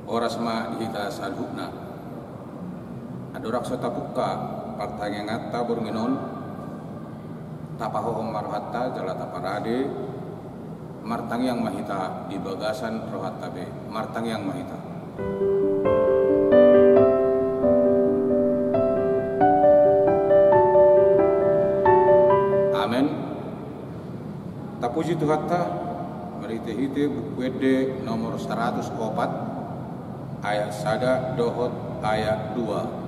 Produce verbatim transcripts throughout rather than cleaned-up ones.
Horas ma di hita saluhutna. Andorang so tapungka partangianganta borngin on, tapahohom ma rohanta jala taparade. Martangiang ma hita di bagasan rohanta be. Martangiang ma hita. Amen. Tapuji Tuhanta, marhitehite Buku Ende nomor saratus opat, ayat sada dohot ayat dua.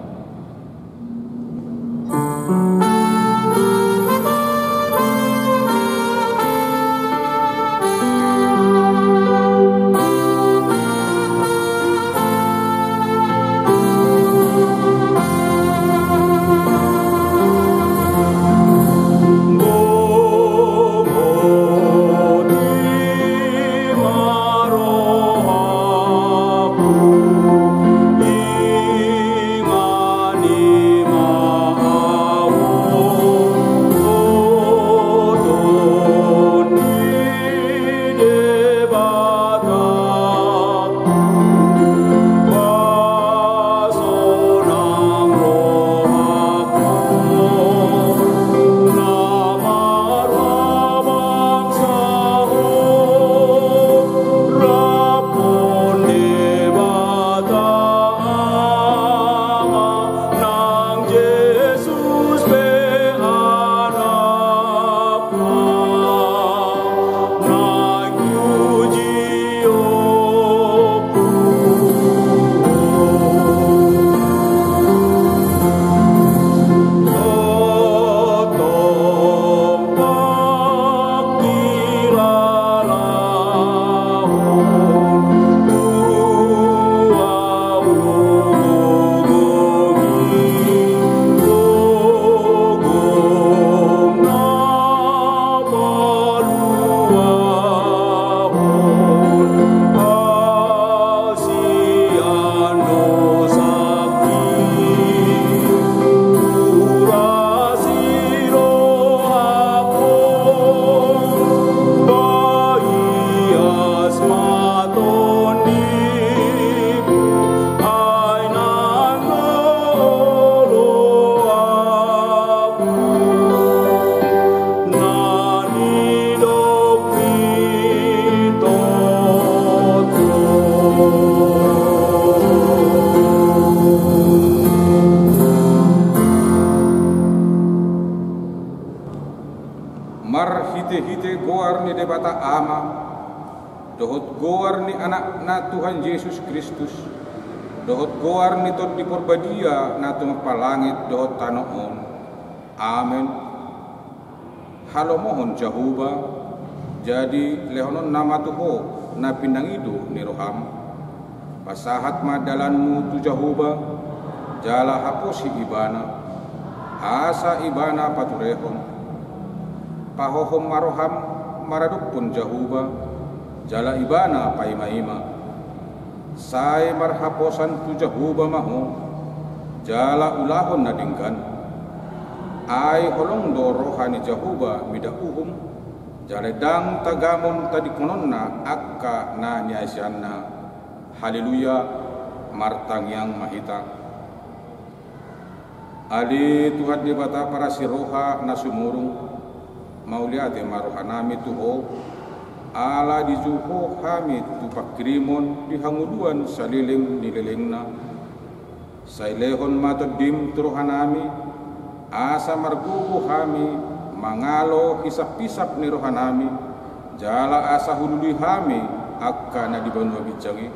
Marhitehite goar ni Debata Ama, dohot goar ni Anakna Tuhan Jesus Kristus, dohot goar ni Tondi Porbadia na tumompa langit dohot tano on. Amen. Halomohon Jahowa, jadi lehononna ma tu ho na pinangido ni roham. Pasahat ma dalanmu tu Jahowa, jala haposi Ibana, asa Ibana paturehon. Pahohom ma roham maradophon Jahowa, jala Ibana paimaima. Sai marhaposan tu Jahowa ma ho, jala ulahon na denggan. Ai holong do roha ni Jahowa mida uhum, jala ndang tagamon tadingkononna angka na niasianna. Haleluya. Martangiang ma hita. Ale Tuhan Debata parasi roha na sumurung, mauliate ma rohanami tu ho, ala dijou ho hami tu pangkirimon di hangoluan saleleng ni lelengna. Sai lehon ma Tondim tu rohanami, asa margogo hami mangalo hisaphisap ni rohanami, jala asa hulului hami angka na di banua ginjang i.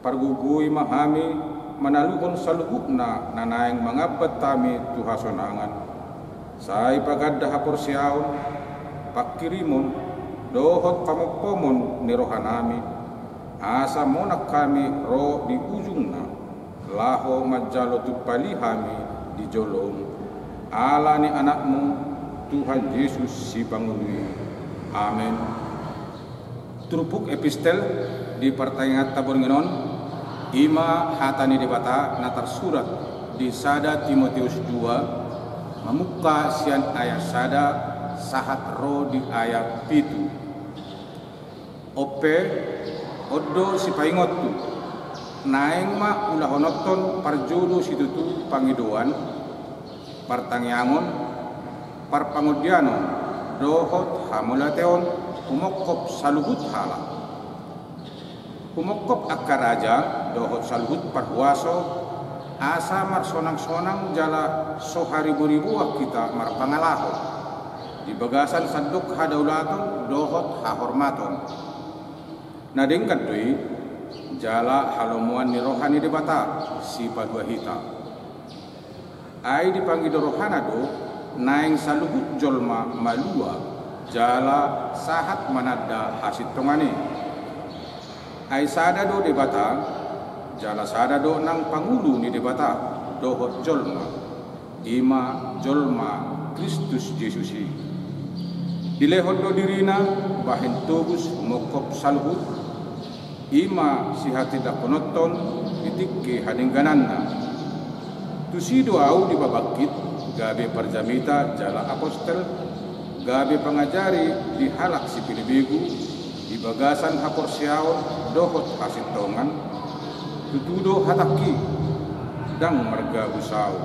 Pargogoi ma hami manaluhon saluhutna na naeng mangambat hami tu hasonangan. Sai paganda haporseaon, pangkirimon, dohot pamompomon ni rohanami, asa monang hami ro di ujungna, laho manjalo tumpali hami di jolom. Ala ni Anakmu, Tuhan Jesus Sipangolu i. Amen. Turpuk epistel di partangianganta borngin on, i ma hata ni Debata na tarsurat di sada Timoteus dua, mamungka sian ayat sada sahat ro di ayat pitu. On pe, on do sipaingotu, Naeng ma ulahononton parjolo situtu pangidoan, partangiangon, parpangondianon dohot hamauliateon humongkop saluhut halak. Humongkop angka raja dohot saluhut parhuaso, asa marsonang-sonang jala so haribo-riboan hita marpangalaho di bagasan sandok hadaulaton dohot hahormaton. Na denggan do i, jala halomoan ni roha ni Debata Sipalua hita. Ai dipangido rohana do naeng saluhut jolma malua jala sahat mananda hasintongan i. Ai sada do Debata, jala sada do nang pangulu ni Debata dohot jolma, i ma jolma Kristus Jesus i. Dilehon do dirina bahen tobus humongkop saluhut, i ma sihatindangkononton di tingki hadenggananna. Tusi do ahu dipabangkit gabe parjamita jala apostel, gabe pangajari di halak sipelebegu di bagasan haporseaon dohot hasintongan. Tutu do hatangki, ndang margabus ahu.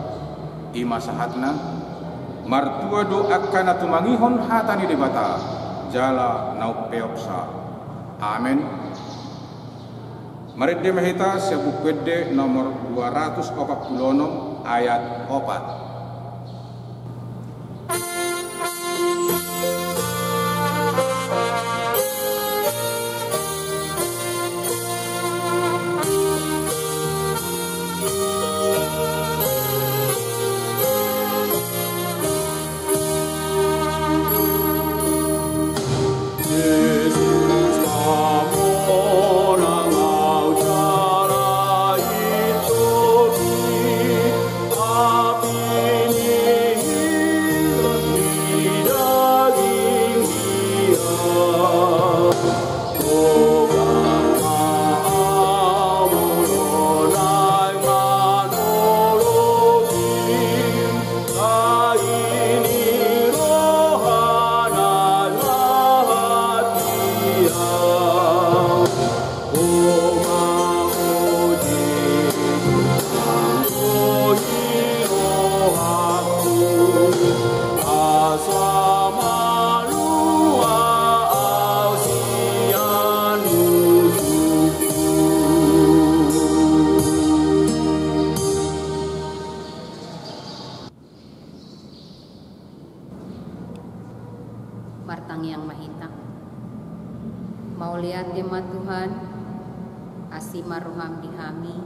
I ma sahatna, martua do angka na tumangihon hata ni Debata jala na umpeopsa. Amen. Marende ma hita sian Buku Ende nomor dua ratus opat pulu onom ayat opat. Martangiang ma hita. Mauliate ma Tuhan, asi ma roham di hami,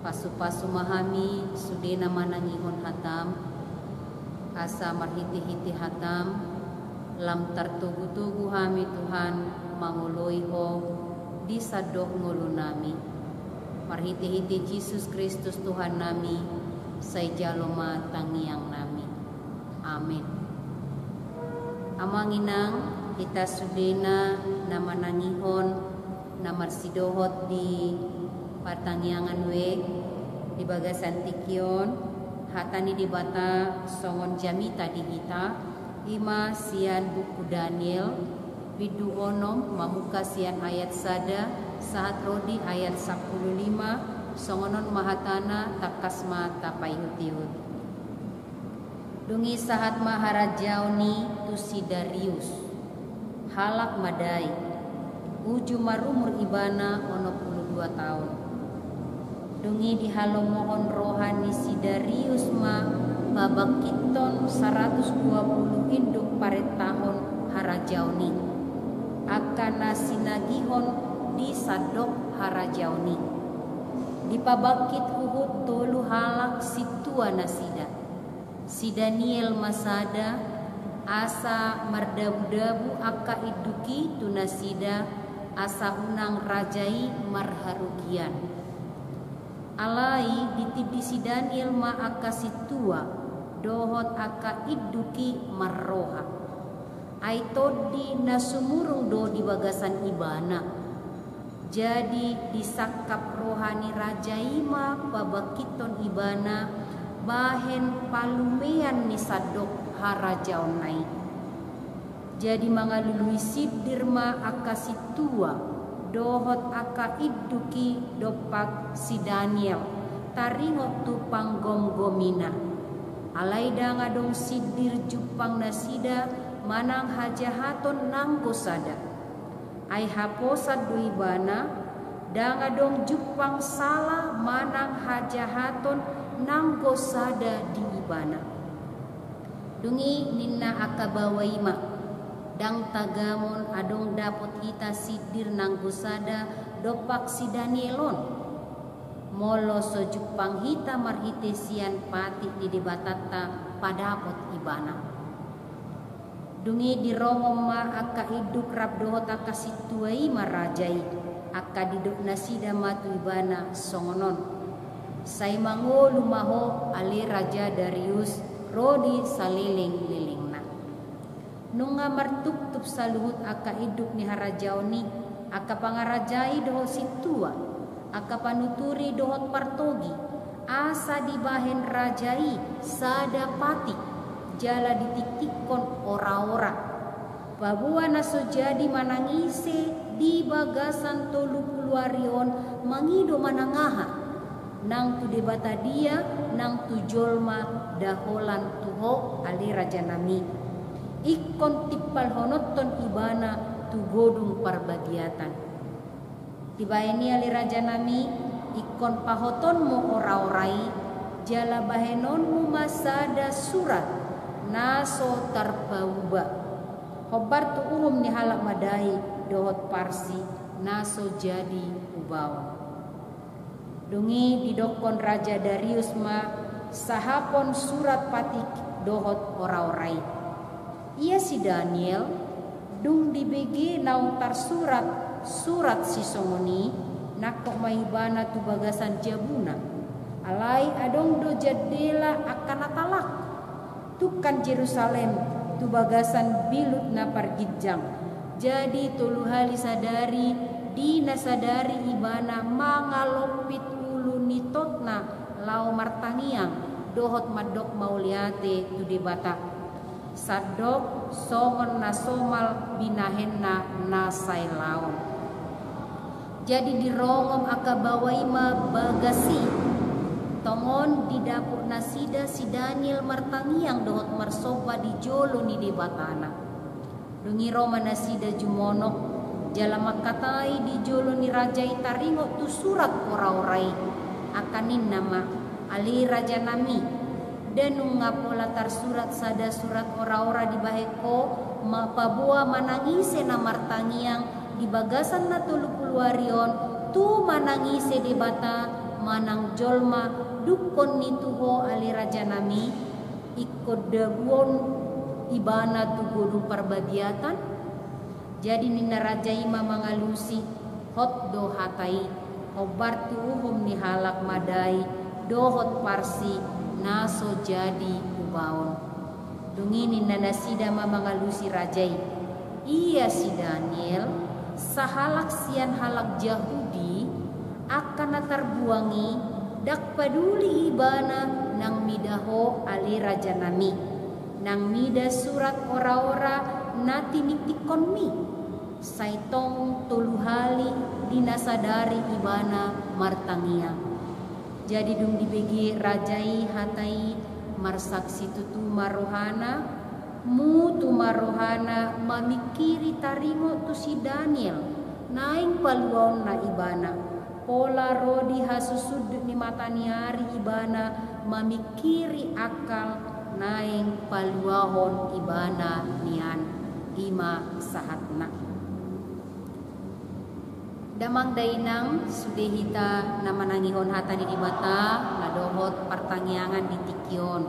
pasupasu ma hami sude na manangihon hatam, asa marhitehite hatam lam tartogutogu hami Tuhan mangoloi Ho di sandok ngolunami. Marhitehite Jesus Kristus Tuhannami, sai jalo ma tangiangnami. Amen. Amang inang, hita sudena na manangihon na marsidohot di partangiangan we di bagasan tingki on, hata ni Debata songon jamita di hita, i ma sian buku Daniel, bindu onom mamungka sian ayat sada sahat ro di ayat sampulu lima, songon on ma hatana, tangkas ma tapaihutihut. Dung i sahat ma harajaon i tu si Darius, halak Madai, uju marumur ibana onom pulu dua taon. Dung i dihalomohon roha ni si Darius ma pabangkithon saratus dua pulu induk parentahon harajaon i, angka na sinagihon di sandok harajaon i. Dipabangkit huhut tolu halak sintua nasida. Si Daniel ma sada, asa mardabudabu angka induk i tu nasida, asa unang raja i marharugian. Alai ditindi si Daniel ma angka sintua dohot angka induk i marroha. Ai tondi na sumurung do di bagasan ibana. Jadi disangkap roha ni raja i ma pabangkithon ibana bahen palumean ni sandok harajaonna i. Jadi mangalului sindir ma angka sintua dohot angka induk i dompak si Daniel, taringot tu panggomgomina. Alai ndang adong sindir jumpang nasida manang hajahaton nanggo sada. Ai haposan do ibana, ndang adong jumpang sala manang hajahaton nanggo sada di ibana. Dung i ninna angka baoa i ma, ndang tagamon adong dapot hita sindir nanggo sada dompak si Daniel on, molo so jumpang hita marhite sian patik ni Debatanta padapot ibana. Dung i dirongon ma angka induk rap dohot angka sintua i ma raja i, angka didok nasida ma tu ibana songon on: Sai mangolu ma ho ale Raja Darius, ro di salelenglelengna. Nunga martuptup saluhut angka induk ni harajaon i, angka pangarajai dohot sintua, angka panuturi dohot partogi, asa dibahen raja i sada patik, jala ditiktikkon oraora. Paboa na so jadi manang ise di bagasan tolu pulu ari on mangido manang aha, nang tu Debata dia, nang tu jolma, da holan tu ho ale rajanami. Ingkon timpalhononhon ibana tu godung parbadiatan. Dibahen i ale rajanami, ingkon pahotonmu oraora i, jala bahenonmu ma sada surat na so tarpauba, hombar tu uhum ni halak Madai dohot Parsi na so jadi ubaon. Dung i didokkon Raja Darius ma sahapon surat patik dohot oraora i. Ia si Daniel, dung dibege naung tarsurat surat sisongon i, nangkok ma ibana tu bagasan jabuna. Alai adong do jandela angka na talak. Tungkan Jerusalem tu bagasan bilut na parginjang. Jadi tolu hali sadari di na sadari ibana mangalompit ulu ni totna laho martangiang dohot mandok mauliate tu Debata, sandok songon na somal binahenna na sai laon. Jadi dirongon angka baoa i ma bagas i. Tongon didapot nasida si Daniel martangiang dohot marsomba di jolo ni Debatana. Dung i ro ma nasida jumonok, jala mangkatai di jolo ni raja i taringot tu surat oraora i. Angka ninna ma, ale rajanami, da nunga pola tarsurat sada surat oraora dibahen ho, ma paboa manang ise na martangiang di bagasan na tolu pulu ari on, tu manang ise debata manang jolma, dungkon ni tu ho ale rajanami, ingkon dabuon ibana tu godung parbadiatan? Jadi ninna raja i ma mangalusi, hot do hata i, hombar tu uhum ni halak Madai dohot Parsi na so jadi ubaon. Dung i ninna nasida ma mangalusi raja i, ia si Daniel, sahalak sian halak Jahudi, angka na tarbuang i, ndang paduli ibana nang mida ho ale rajanami, nang mida surat oraora na tiniktikkonmi. Sai tong tolu hali di na sadari ibana martangiang. Jadi dung dibege raja i hata i, marsaksi tutu ma rohana, mutu ma rohana mamingkiri taringot tu si Daniel, naeng paluaonna ibana. Pola ro di hasusundut ni mata ni ari ibana mamingkiri angkal naeng paluahon ibana nian. I ma sahatna. Damang dainang, sude hita na manangihon hata ni Debata, na dohot partangiangan di tingki on.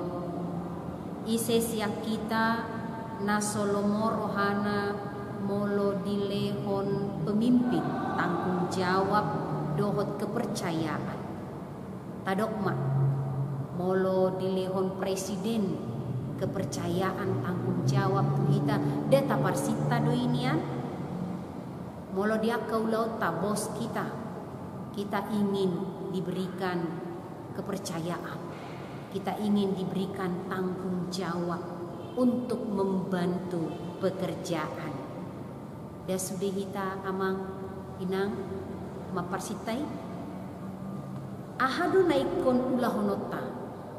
Ise sian hita na so lomo rohana molo dilehon pemimpin tanggung jawab dohot kepercayaan? Tadok ma, molo dilehon presiden kepercayaan tanggung jawab tu hita, da taparsinta do i nian? Molo di angka ulaonta bos hita, kita ingin diberikan kepercayaan, kita ingin diberikan tanggung jawab untuk membantu pekerjaan. Da sude hita amang, Inang, mamparsinta i. Aha do na ingkon ulahononta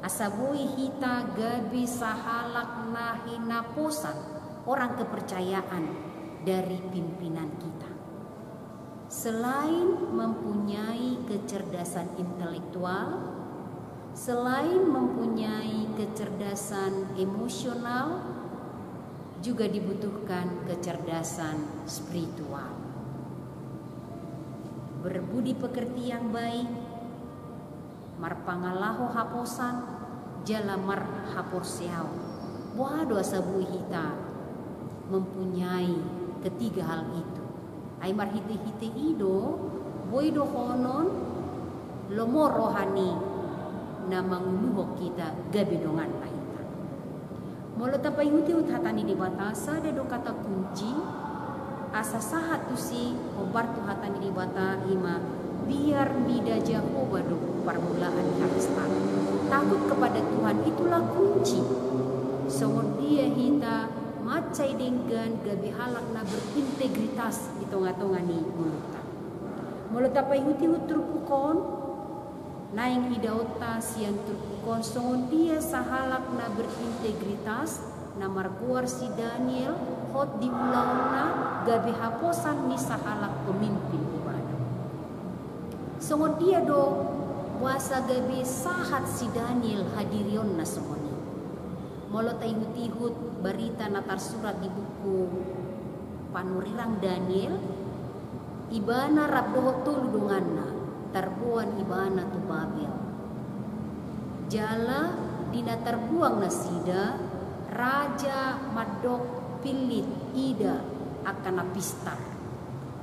asa boi hita gabe sahalak na hinaposan, orang kepercayaan dari pimpinan kita? Selain mempunyai kecerdasan intelektual, selain mempunyai kecerdasan emosional, juga dibutuhkan kecerdasan spiritual. Berbudi pekerti yang baik, marpangalaho haposan, jala marhaporseaon. Boha do asa boi hita mempunyai ketiga hal itu? Ai marhitehite i do boi dohonon lomo roha ni na manguluhon hita gabe donganna hita. Molo tapaihutihut hata ni Debata, sada do kata kunci asa sahat tusi hombar tu hata ni Debata, i ma: Biar mida Jahowa do parmulaan ni hapistari. Takut kepada Tuhan itulah kunci songon dia hita mansai denggan gabe halak na berintegritas di tongatonga ni ngolunta. Molo tapaihutihut turpuk on, naeng idaonta sian turpuk on songon dia sahalak na berintegritas na margoar si Daniel hot di ulaonna gabe haposan ni sahalak pemimpin ibana. Songon dia do boasa gabe sahat si Daniel hadirionna songon i? Molo taihutihut barita na tarsurat di buku panurirang Daniel, ibana rap dohot tolu donganna tarboan ibana tu Babel. Jala di na tarbuang nasida, raja mandok: Pillit, ida angka na pistar,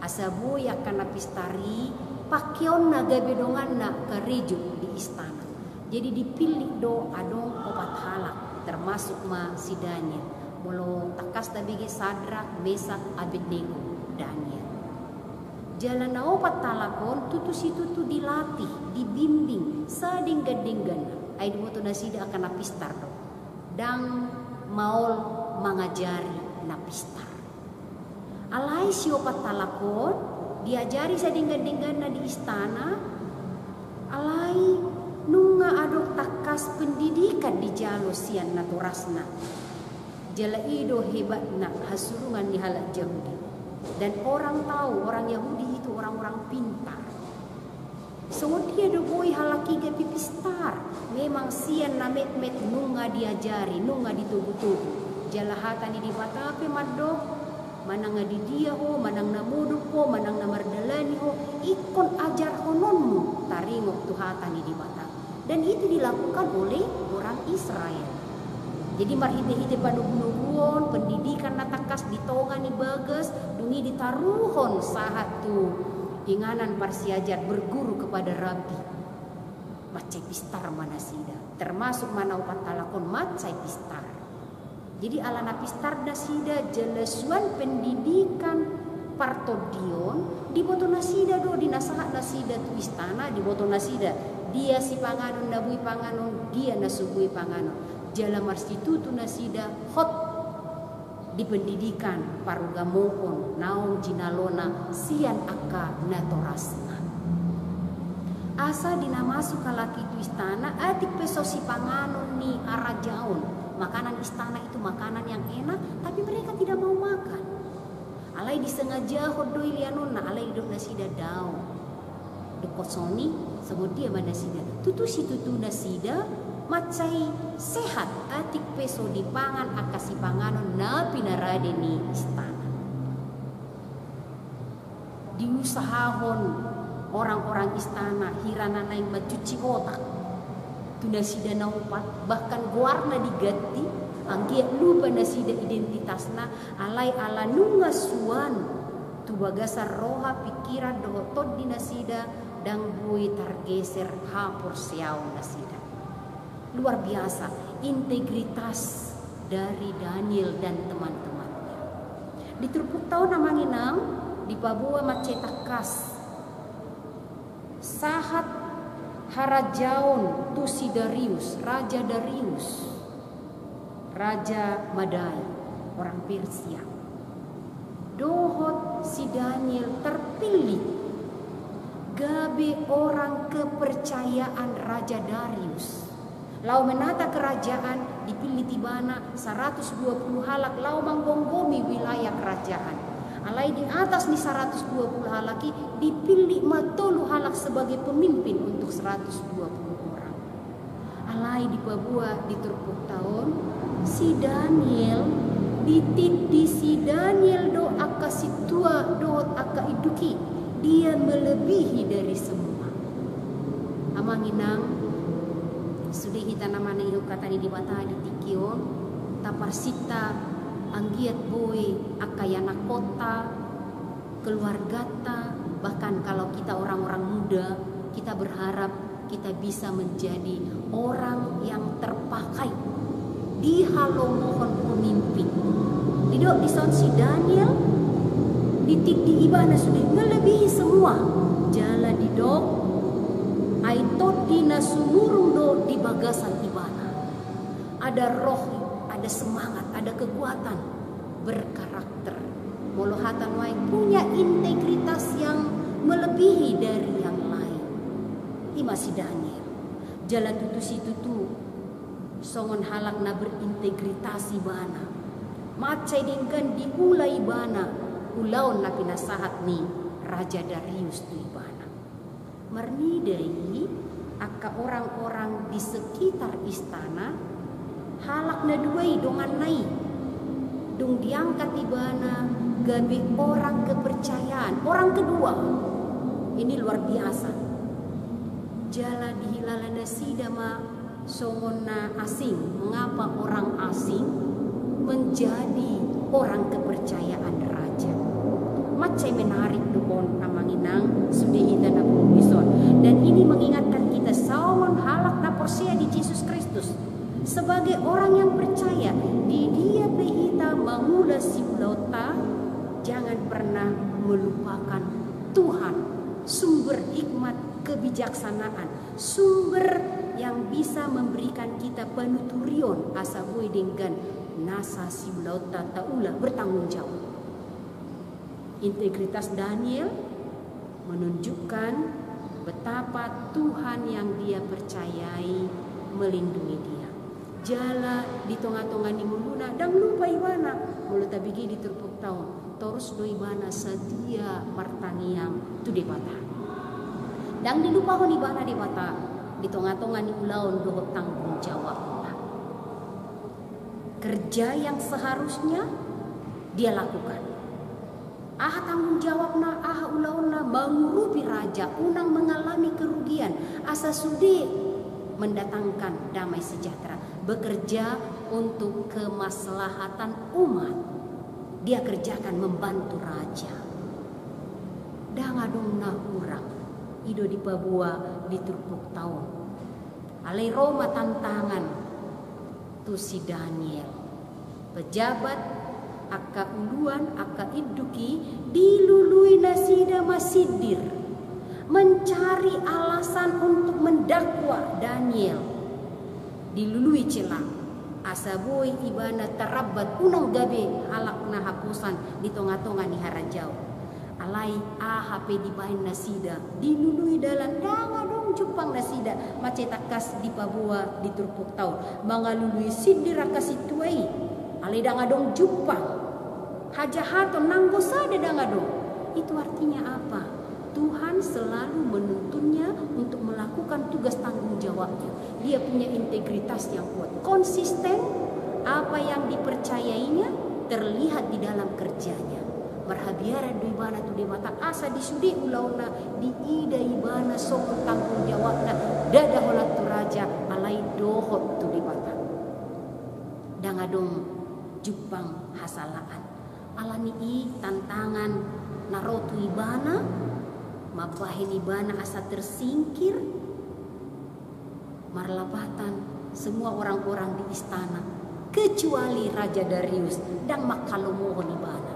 asa boi angka na pistar i pakeonna gabe donganna karejo di istana. Jadi dipillit do adong opat halak, termasuk ma si Daniel. Molo tangkas tabege, Sadrak, Mesak, Abednego, Daniel. Jala na opat halak on tutu situtu dilatih, dibimbing sadenggan-dengganna. Ai diboto nasida angka na pistar do, ndang maol mangajari na pistar. Alai siopat halak on diajari sadenggan-dengganna di istana, alai nunga adong tangkas pendidikan dijalo sian natorasna. Jala i do hebatna hasurungan ni halak Jahudi. Dan orang tahu orang Yahudi itu orang-orang pintar. Songon dia do boi halak i gabe pistar? Memang sian na metmet nunga diajari, nunga ditogutogu. Jala hata ni Debata pe mandok: Manang na di dia ho, manang na modom ho, manang na mardalani ho, ingkon ajarhononmu taringot tu hata ni Debata. Dan itu dilakukan oleh orang Israel. Jadi marhitehite panogunoguon, pendidikan na tangkas di tonga ni bagas, dung i ditaruhon sahat tu inganan parsiajar, berguru kepada Rabbi. Mansai pistar ma nasida, termasuk ma na opat halak on mansai pistar. Jadi ala na pistar nasida jala suan pendidikan partondion, diboto nasida do di na sahat nasida tu istana, diboto nasida dia sipanganon na boi panganon, dia na so boi panganon. Jala marsitutu nasida hot di pendidikan parugamoon naung jinalona sian angka natorasna. Asa di na masuk halak i tu istana, atik pe so sipanganon ni harajaon, makanan istana itu makanan yang enak, tapi mereka tidak mau makan. Alai disengajahon do i lianonna, alai didok nasida dao. Dungkon songon i, songon dia ma nasida? Tutu situtu nasida mansai sehat, atik pe so dipangan angka sipanganon na pinarade ni istana. Diusahahon orang-orang istana hira na naeng mancuci otak tu nasida na opat, bahkan goarna diganti, anggiat lupa nasida identitasna, alai ala nunga suan tu bagasan roha, pikiran dohot tondi nasida, ndang boi targeser haporseaon nasida. Luar biasa integritas dari Daniel dan teman-temannya. Di turpukta on, amang inang, dipaboa mansai tangkas sahat harajaon tu si Darius, Raja Darius, Raja Madai, orang Persia, dohot si Daniel terpilih gabe orang kepercayaan Raja Darius. Laho menata kerajaan, dipillit ibana saratus dua puluh halak laho manggomgomi wilayah kerajaan. Alai di atas ni saratus dua puluh halak i, dipillit ma tolu halak sebagai pemimpin untuk seratus dua puluh orang. Alai dipaboa di turpukta on, si Daniel, ditindi si Daniel do angka sintua dohot angka induk i, dia melebihi dari semua. Amang inang, sude hita na manaihon hata ni Debata di tingki on, taparsinta anggiat boi angka ianakhonta, keluargata, bahkan kalau kita orang-orang muda, kita berharap kita bisa menjadi orang yang terpakai di halomohon pemimpin. Didok dison si Daniel, ditindi ibana sude melebihi semua. Jala didok, ai tondi na sumurung do di bagasan ibana. Ada roh, ada semangat, ada kekuatan, berkarakter. Molo hata nuaeng, punya integritas yang melebihi dari yang lain. I ma si Daniel. Jala tutu situtu songon halak na berintegritas ibana. Mansai denggan diula ibana ulaon na pinasahat ni Raja Darius tu ibana. Marnida i, angka orang-orang di sekitar istana, halak na dua i, donganna i, dung diangkat ibana gabe orang kepercayaan, orang kedua. Ini luar biasa. Jala dihilala nasida ma songon na asing. Mengapa orang asing menjadi orang kepercayaan raja? Mansai menarik do on, amang inang, sude hita na pungu dison. Dan ini mengingatkan kita songon halak na porsea di Jesus Kristus, sebagai orang yang percaya, di dia pe hita mangula siulaonta, jangan pernah melupakan Tuhan, sumber hikmat, kebijaksanaan, sumber yang bisa memberikan kita panuturion asa boi denggan nasa siulaonta taula, bertanggung jawab. Integritas Daniel menunjukkan betapa Tuhan yang dia percayai melindungi dia. Jala di tonga-tonga ni ngoluna, ndang lupa ibana, molo tabege di turpukta on, torus do ibana sadia martangiang tu Debata. Ndang dilupahon ibana Debata di tonga-tonga ni ulaon dohot tanggung jawabna. Kerja yang seharusnya dia lakukan. Aha tanggung jawabna, aha ulaonna? Mangurupi raja, unang mengalami kerugian, asa sude mendatangkan damai sejahtera, bekerja untuk kemaslahatan umat. Dia kerjakan, membantu raja. Ndang adong na hurang, i do dipaboa di turpukta on. Alai ro ma tantangan tu si Daniel. Pejabat, angka uluan, angka induk i, dilului nasida ma sindir, mencari alasan untuk mendakwa Daniel. Dilului cela, asa boi ibana tarambat, unang gabe halak na haposan di tonga-tonga ni harajaon. Alai aha pe dibaen nasida, dilului dalan, ndang adong jumpang nasida. Mansai tangkas dipaboa di turpukta on, mangalului sindir angka sintua i, alai ndang adong jumpang. Hajahaton nanggo sada ndang adong. Itu artinya apa? Tuhan selalu menuntunnya untuk melakukan tugas tanggung jawabnya. Dia punya integritas yang kuat, konsisten. Apa yang dipercayainya terlihat di dalam kerjanya. Marhabiaran do ibana tu Debata, asa di sude ulaonna diida ibana songon tanggung jawabna, ndada holan tu raja, alai dohot tu Debata. Ndang adong jumpang hasalaan. Alani i tantangan na ro tu ibana, mambahen ibana asa tersingkir, marlapatan semua orang-orang di istana, kecuali Raja Darius, ndang manghalomohon ibana.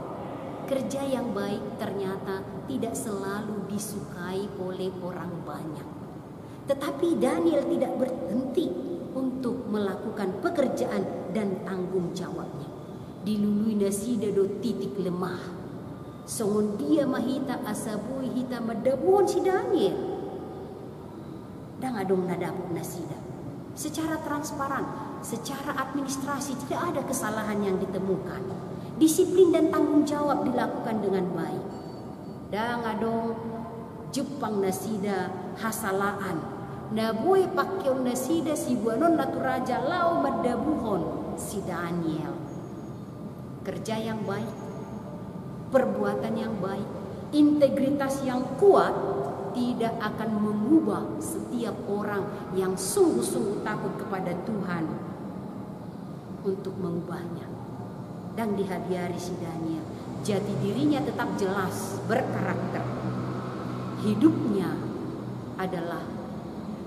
Kerja yang baik ternyata tidak selalu disukai oleh orang banyak. Tetapi Daniel tidak berhenti untuk melakukan pekerjaan dan tanggung jawabnya. Dilului nasida do titik lemah. Songon dia ma hita asa boi hita mandabuhon si Daniel? Ndang adong na dapot nasida. Secara transparan, secara administrasi tidak ada kesalahan yang ditemukan. Disiplin dan tanggung jawab dilakukan dengan baik. Ndang adong jumpang nasida hasalaan. Na boi pangkeon nasida siboanonna tu raja laho mandabuhon si Daniel. Kerja yang baik, perbuatan yang baik, integritas yang kuat tidak akan mengubah setiap orang yang sungguh-sungguh takut kepada Tuhan untuk mengubahnya. Ndang dihabiari si Daniel. Jati dirinya tetap jelas, berkarakter. Hidupnya adalah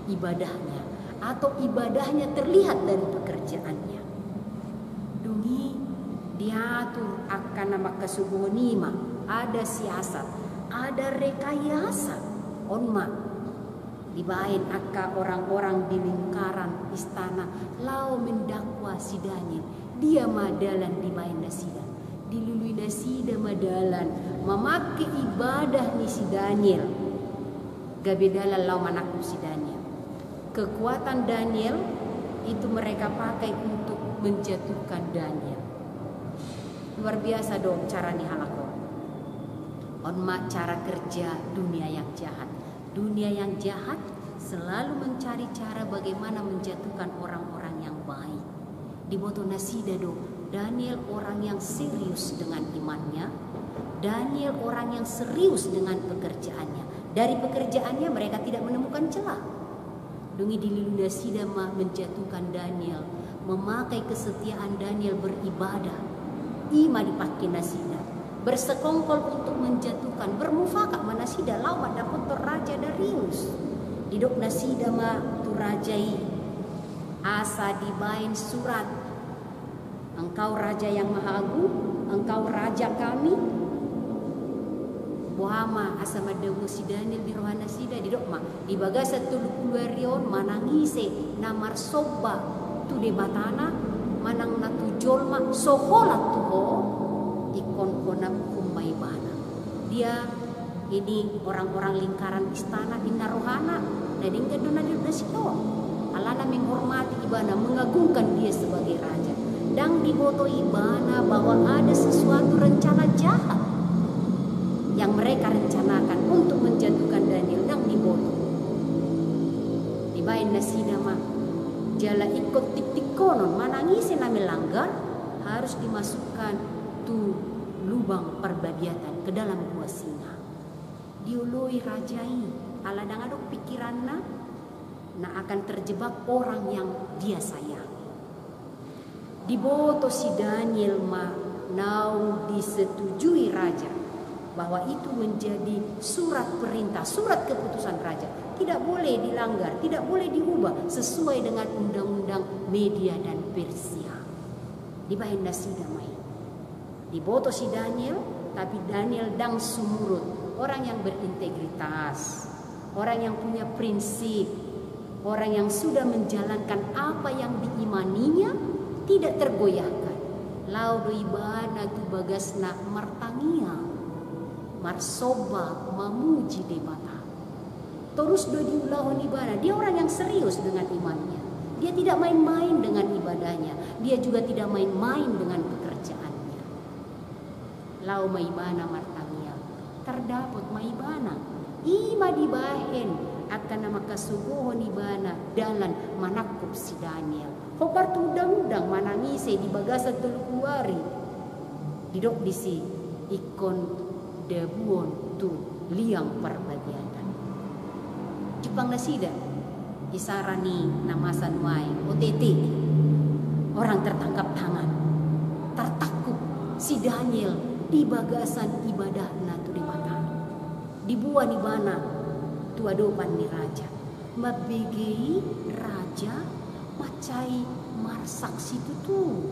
ibadahnya, atau ibadahnya terlihat dari pekerjaannya. Dung i diatur angka na mangkasogohon i ma, ada siasat, ada rekayasa. On ma dibaen angka orang-orang di lingkaran istana laho mendakwa si Daniel. Dia ma dalan dibaen nasida. Dilului nasida ma dalan mamangke ibadah ni si Daniel gabe dalan laho manangkup si Daniel. Kekuatan Daniel itu mereka pakai untuk menjatuhkan Daniel. Luar biasa do cara ni halak on. On ma cara kerja dunia yang jahat. Dunia yang jahat selalu mencari cara bagaimana menjatuhkan orang-orang yang baik. Diboto nasida do, Daniel orang yang serius dengan imannya, Daniel orang yang serius dengan pekerjaannya. Dari pekerjaannya mereka tidak menemukan celah. Dung i dilului nasida ma menjatuhkan Daniel, memakai kesetiaan Daniel beribadah. I ma dipangke nasida. Bersekongkol untuk menjatuhkan, bermufakat ma nasida laho mandapothon Raja Darius. Didok nasida ma tu raja i, asa dibaen surat, "Engkau raja yang maha agung, engkau raja kami." Boha ma asa mandabuhon si Daniel di roha nasida? Didok ma, di bagasan tolu pulu ari on manang ise na marsomba tu debatana manang na tu jolma so holan tu ho, ingkon honanghon ma ibana. Dia ini orang-orang lingkaran istana, inna rohana, na denggan do na didok nasida on. Alana menghormati ibana, mengagungkan dia sebagai raja. Ndang diboto ibana bahwa ada sesuatu rencana jahat yang mereka rencanakan untuk menjatuhkan Daniel, ndang diboto. Dibaen nasida ma, jala ingkon tingtingkonon, manang ise na melanggar harus dimasukkan tu lubang parbabiatan, ke dalam gua singa. Dioloi raja i, ala ndang adong pikiranna na akan terjebak orang yang dia sayangi. Diboto si Daniel ma naung disetujui raja bahwa itu menjadi surat perintah, surat keputusan raja. Tidak boleh dilanggar, tidak boleh diubah sesuai dengan undang-undang Media dan Persia. Dibaen nasida ma i. Diboto si Daniel, tapi Daniel ndang sumurut. Orang yang berintegritas, orang yang punya prinsip, orang yang sudah menjalankan apa yang diimaninya, tidak tergoyahkan. Laho do ibana tu bagasna martangiang, marsomba, mamuji Debata. Torus do diulahon ibana. Dia orang yang serius dengan imannya. Dia tidak main-main dengan ibadahnya. Dia juga tidak main-main dengan pekerjaannya. Laho ma ibana martangiang. Tardapot ma ibana. I ma dibaen angka na mangkasogohon ibana dalan manangkup si Daniel. Hombar tu undang-undang manang ise di bagasan tolu pulu ari. Didok disi, ingkon dabuon tu liang parbabiatan. Jumpang nasida, isara ni na masa nuaeng, O T T, orang tertangkap tangan, tertangkup si Daniel di bagasan ibadahna tu Debata. Diboan ibana tu adopan ni raja. Mambege i raja mansai marsaksi tutu.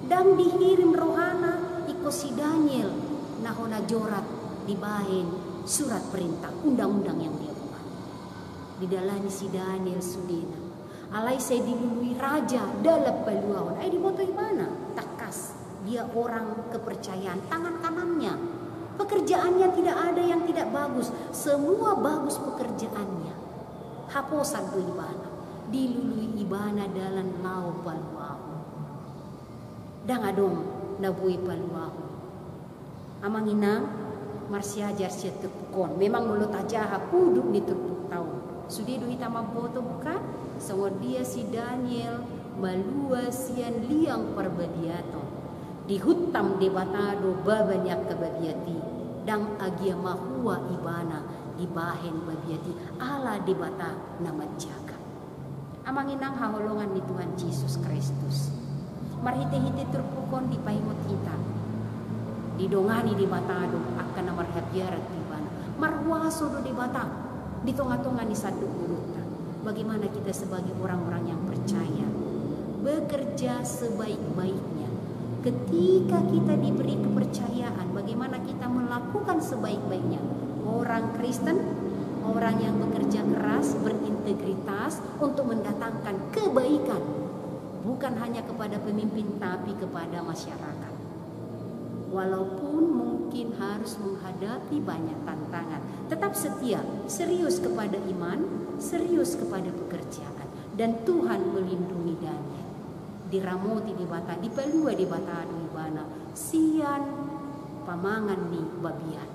Ndang dihirim rohana ingkon si Daniel na hona jorat dibaen surat perintah undang-undang yang dia buat. Didalani si Daniel sudena. Alai sai dilului raja dalan paluahon. Ai diboto ibana, tangkas dia orang kepercayaan, tangan kanannya. Pekerjaannya tidak ada yang tidak bagus, semua bagus pekerjaannya. Haposan do ibana, dilului ibana dalan laho paluahon. Ndang adong na boi paluahon. Amang inang, marsiajar sian turpuk on. Memang molo tajaha udut ni turpukta on, sude do hita mamboto bukan? Songon dia si Daniel malua sian liang parbadiaton. Dihantam Debata do baba ni angka babiat i, ndang agia mahua ibana dibahen babiat i ala Debata na manjaga. Amang inang haholongan ni Tuhan Jesus Kristus, marhite-hite turpuk on dipaingot hita, didongani Debata do angka na marhabiaran tu ibana. Marhuaso do Debata di tonga-tonga ni sandok ngolunta. Bagaimana kita sebagai orang-orang yang percaya bekerja sebaik-baiknya? Ketika kita diberi kepercayaan, bagaimana kita melakukan sebaik-baiknya? Orang Kristen, orang yang bekerja keras, berintegritas untuk mendatangkan kebaikan, bukan hanya kepada pemimpin, tapi kepada masyarakat. Walaupun mungkin harus menghadapi banyak tantangan, tetap setia, serius kepada iman, serius kepada pekerjaan, dan Tuhan melindungi Daniel. Diramoti Debata, dipalua Debata do ibana sian pamangan ni babiat.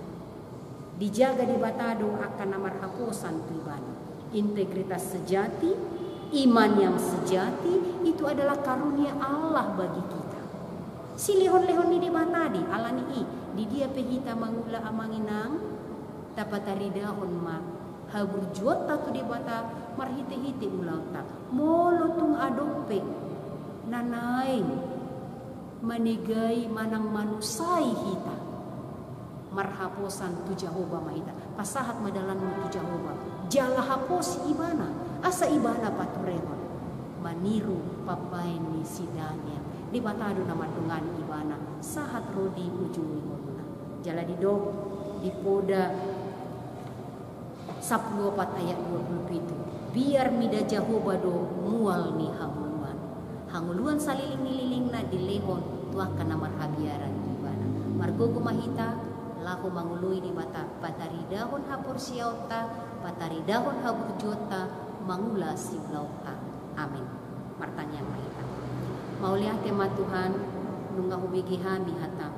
Dijaga Debata do angka na marhaposan tu ibana. Integritas sejati, iman yang sejati, itu adalah karunia Allah bagi kita. Silehon-lehon ni Debata do i, alani i, di dia pe hita mangula amang inang, tapataridahon ma haburjuonta tu Debata marhite-hite ulaonta. Molo tung adong pe na naeng manegai manang manusai hita, marhaposan tu Jahowa ma hita. Pasahat ma dalanmu tu Jahowa, jala haposi ibana, asa ibana paturehon. Maniru pambaen ni si Daniel, Debata do na mandongani ibana sahat ro di ujung ni ngoluna. Jala didok di Poda sampulu opat ayat dua pulu pitu, biar mida Jahowa do mual ni hangoluan. Hangoluan saleleng ni lelengna dilehon tu angka na marhabiaran ibana. Margogo ma hita laho mangoloi Debata, pataridahon haporseaonta, pataridahon haburjuonta, mangula siulaonta. Amin. Martangiang ma hita. Mauliate ma Tuhan, nunga hubege hami hataM.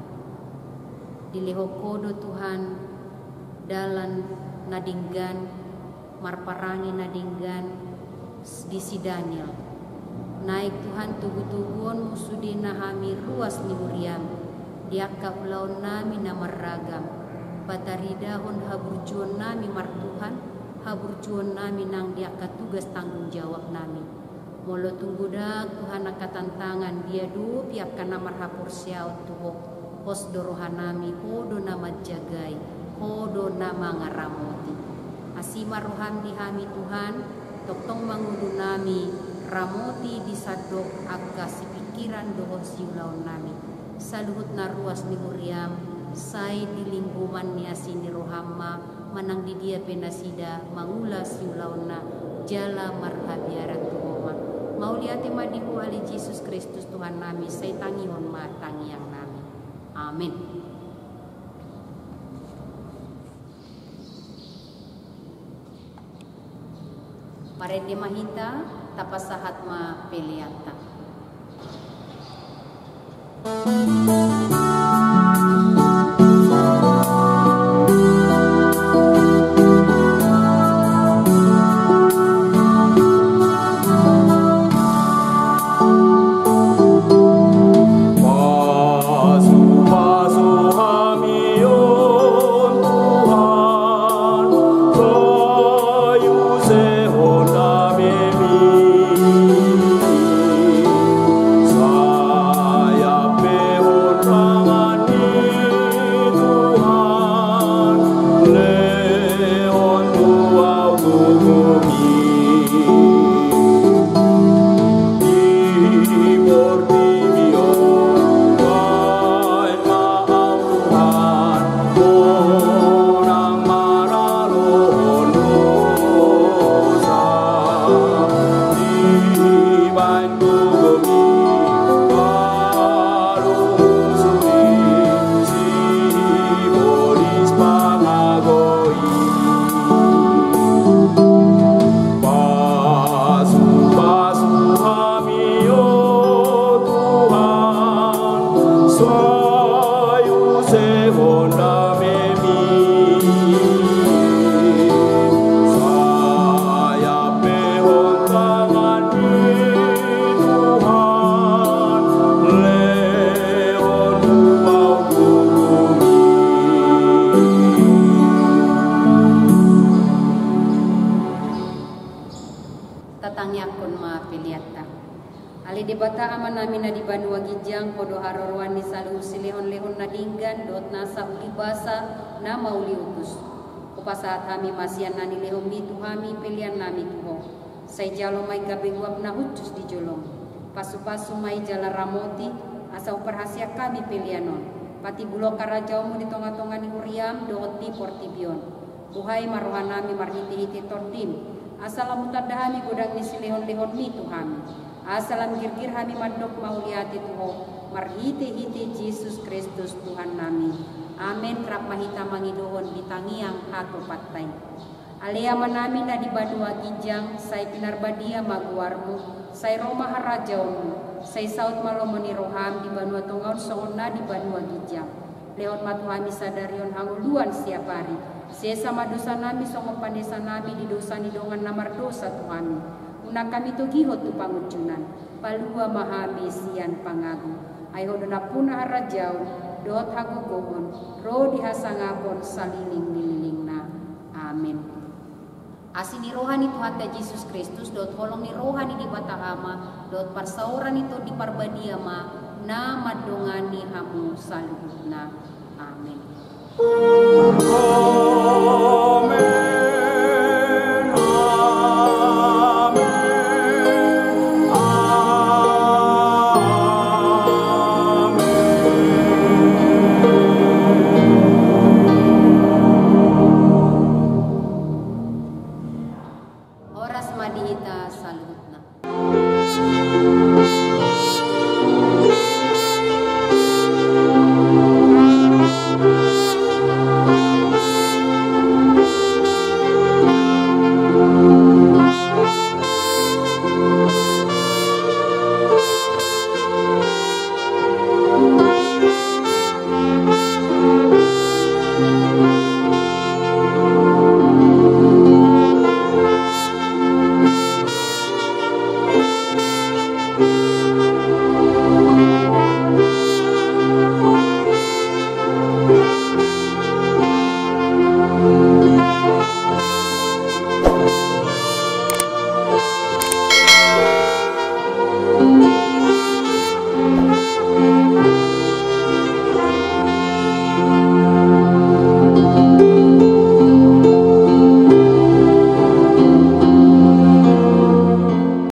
Dilehon Ho do Tuhan dalan na denggan, marparange na denggan di si Daniel. Naeng Tuhan togu-toguonMu sudena hami ruas ni huriaM di angka ulaonnami na marragam. Pataridahon haburjuonnami martuhan, haburjuonnami nang di angka tugas tanggung jawabnami. Molo tung godang Tuhan angka tantangan, diadopi angka na marhaporseaon tu Ho, pos do rohanami, Ho do na manjagai, Ho do na mangaramoti. Asi ma rohaM di hami Tuhan, tongtong ma ngolunami, ramoti di sandok angka sipingkiran dohot siulaonnami. Saluhutna ruas ni huriaM, sai di linggoman ni asi ni rohaM ma, manang di dia pe nasida mangula siulaonna jala marhabiaran tu Ho ma. Mauliate ma di Ho ale Jesus Kristus Tuhannami, sai tangihon ma tangiangnami. Amin. Marende ma hita, tapasahat ma peleanta. Tatangiangkon ma peleanta. Ale Debata Amanami na di banua ginjang, Ho do haroroan ni saluhut silehonlehon na denggan dohot nasa uli basa na mauliutus. Hupasahat hami ma sian na nilehonMi tu hami peleannami tu Ho. Sai jalo ma i gabe uap na hushus di jolom. Pasupasu ma i jala ramoti, asa umparhaseang hami pelean on. Patibulhon harajaonMu di tongatonga ni huriaM dohot di portibi on. Buhai ma rohanami marhitehite TondiM, asa lam hutanda hami godang ni silehonlehonMi tu hami. Asa lam girgir hami mandok mauliate tu Ho, marhitehite Jesus Kristus Tuhannami. Amen. Rap ma hita mangidohon di tangiang hatopanta i. Ale Amanami na di banua ginjang, sai pinarbadia ma goarMu, sai ro ma harajaonMu, sai saut ma lomo ni rohaM di banua tonga on songon na di banua ginjang. Lehon ma tu hami sadari on hangoluan siapari. Sesa ma dosanami songon panesanami di dosa ni dongan na mardosa tu hami. Unang hami togihon tu pangunjunan. Palua ma hami sian pangago. Ai Ho do nampuna harajaon, dohot hagogoon, ro di hasangapon saleleng ni lelengna. Amen. Asi ni roha ni Tuhanta Jesus Kristus, dohot holong ni roha ni Debata Ama, dohot parsaoran ni Tondi Parbadia ma na mandongani hamu saluhutna. Amen. Amen, amen, amen. Horas ma di hita saluhutna.